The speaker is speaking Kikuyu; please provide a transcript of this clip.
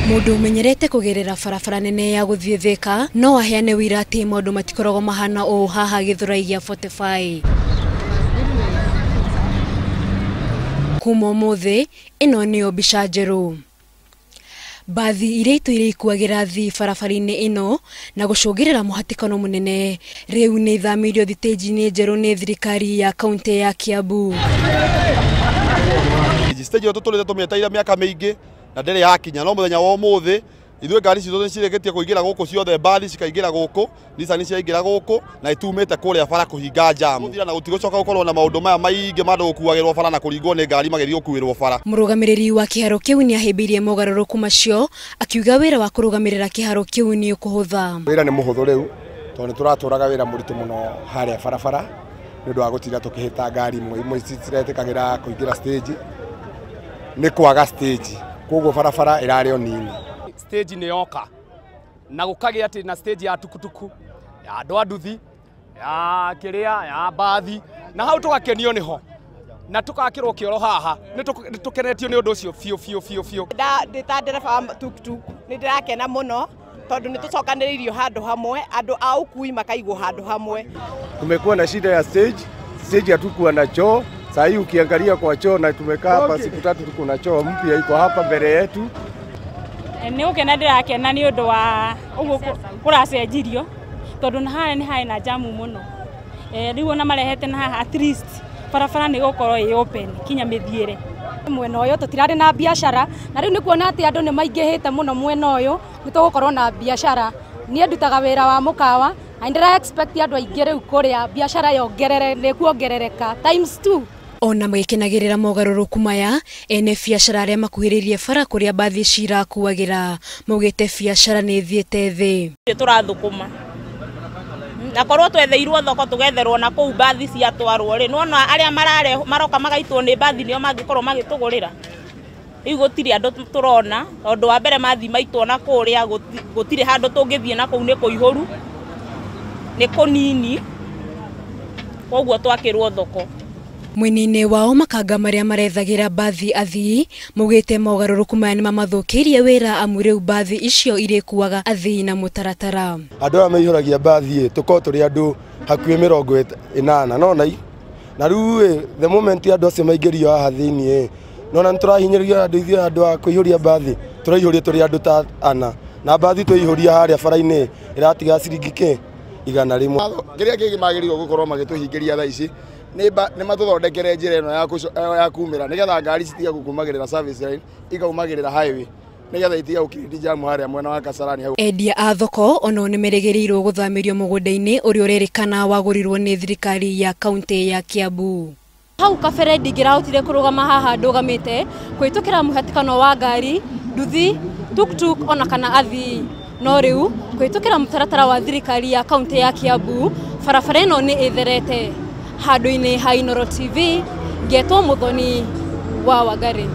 Mundu umenyerete kugerera barabara nene ya guthie Thika no aheane wira ati maundu matikoragwo mahana ũũ haha Githurai gĩa 45. Kuma ũmũthĩ ĩno nĩyo mbica njerũ. Mbathi iria itũire ikuagĩra athii barabara-inĩ ĩno na gũcũngĩrĩra mũhatĩkano mũnene rĩu nĩ ithamĩirio thitĩnji-inĩ njerũ nĩ thirikari ya kaunti ya Kiambu. Stage ĩyo tũtũrĩte tũmĩetereire mĩaka mĩingĩ na ndĩrĩ yakinya, no mũthenya wa ũmũthĩ ithuĩ ngari citũ nĩcirĩkĩtie kũingĩra gũkũ ciothe, mbathi cikaingĩra gũkũ, Nissan ciaingĩra gũkũ na itumĩte kũrĩa bara kũhinga jamu na gũtigũcoka gũkorwo na maũndũ maya maingĩ ma andũ gũkuagĩrwo bara na kũringwo nĩ ngari magĩthiĩ gũkuĩrwo bara. Mũrũgamĩrĩri wa kĩharo kĩu nĩahĩmbĩirie mogarũrũku macio akiuga wĩra wa kũrũgamĩrĩra kĩharo kĩu nĩ ũkũhũtha. Wĩra nĩ mũhũthũ rĩu tondũ nĩtũratũraga wĩra mũritũ mũno harĩa barabara nĩ ũndũ wa gũtinda tũkĩhĩta ngari imwe citiretĩkagĩra kũingĩra stage nĩ kwaga stage, koguo barabara ĩrarĩ o nini. Stage nĩ yoka na gũkagĩa atĩ na stage ya tukutuku ya andũ a nduthi ya kĩrĩa ya mbathi na hau tũgakenio nĩho na tũgakĩrwo kĩoro haha nĩ tũkenetio nĩ ũndũ ũcio biũ biũ biũ biũ. Ndĩ ta ndereba wa tuktuk nĩ ndĩrakena mũno tondũ nĩ tũcokanĩrĩirio handũ hamwe, andũ a ũkui makaigwo handũ hamwe. Tumekuwa na shida ya stage, stage hatukuwa na choo. Saa hii ukiangalia kwa choo na tumekaa hapa siku tatu tuko na choo mpya iko hapa mbele yetu. Nĩ gũkena ndĩrakena nĩ ũndũ wa ũguo kũracenjirio tondũ na harĩa nĩ harĩ na jamu mũno. Rĩu ona marehete na haha at least barabara nĩ gũkorwo ĩ open kinya mĩthiĩre. Mwena ũyũ tũtirarĩ na biacara na rĩu nĩ kuona atĩ andũ nĩ maingĩhĩte mũno mwena ũyũ nĩ tũgũkorwo na biacara. Niĩ ndutaga wĩra wa mũkawa na ndĩra expect andũ aingĩ rĩu kũrĩa biacara yongerere nĩ kuongerereka times 2. Ona magĩkenagĩrĩra mogarũrũku maya, ene biacara arĩa makuhĩrĩirie bara kũrĩa mbathi cirakuagĩra maugĩte biacara nĩ ĩthiĩte thĩ. Tũrathũkũma na korwo twetheirwo thoko tũgetherwo na kũu mbathi ciatwarwo rĩ, nĩwona arĩa maroka magaitwo nĩ mbathi nĩo mangĩkorwo magĩtũgũrĩra. Rĩu gũtirĩ andũ tũrona tondũ wa mbere mathi maitwo na kũrĩa gũtirĩ handũ tũngĩthiĩ na kũu nĩ kũihũru nĩ kũnini, koguo twakĩrwo thoko. Mwena-inĩ wao makanga marĩa marethagĩra mbathi athii maugĩte mogarũrũku maya nĩmamathũkĩirie wĩra amu rĩu mbathi icio irĩkuaga athii na mũtaratara. Andũ aya maihũragia mbathi tũkorwo tũrĩ andũ hakuhĩ 80 nona na rĩu the moment andũ acio maingĩrio haha thĩiniĩ nona nĩtũrahinyĩrĩrio andũ ithuĩ andũ a kũihũria mbathi tũraihũria tũrĩ andũ ta ana na mbathi twaihũria harĩa bara-inĩ ĩratiga ciringi kĩ 100. Kĩrĩa kĩngĩ magĩrĩirwo gũkorwo magĩtũhingĩria thaa ici nĩ matũthondekere njĩra ĩno ya kumĩra nĩgetha ngari citige gũkumagĩrĩra service line ikaumagĩrĩra highway nĩgetha itige gũkirindi jamu harĩa mwena wa Kasarani hau. Endia a thoko onao nĩmerĩgĩrĩirwo gũthamĩrio mũgũnda-inĩ ũrĩa ũrerĩkana wagũrirwo nĩ thirikari ya kaunti ya Kiambu. Hau kabere ndingĩrahotire kũrũgama haha ndũgamĩte kũhĩtũkĩra mũhatĩkano wa ngari, nduthi, tuktuk ona kana athii. No rĩu kũhĩtũkĩra mũtaratara wa thirikari ya kaunti ya Kiambu barabara ĩno nĩ ĩtherete. Handũ-inĩ ha Inooro TV ngetwo Muthoni wa Wangari.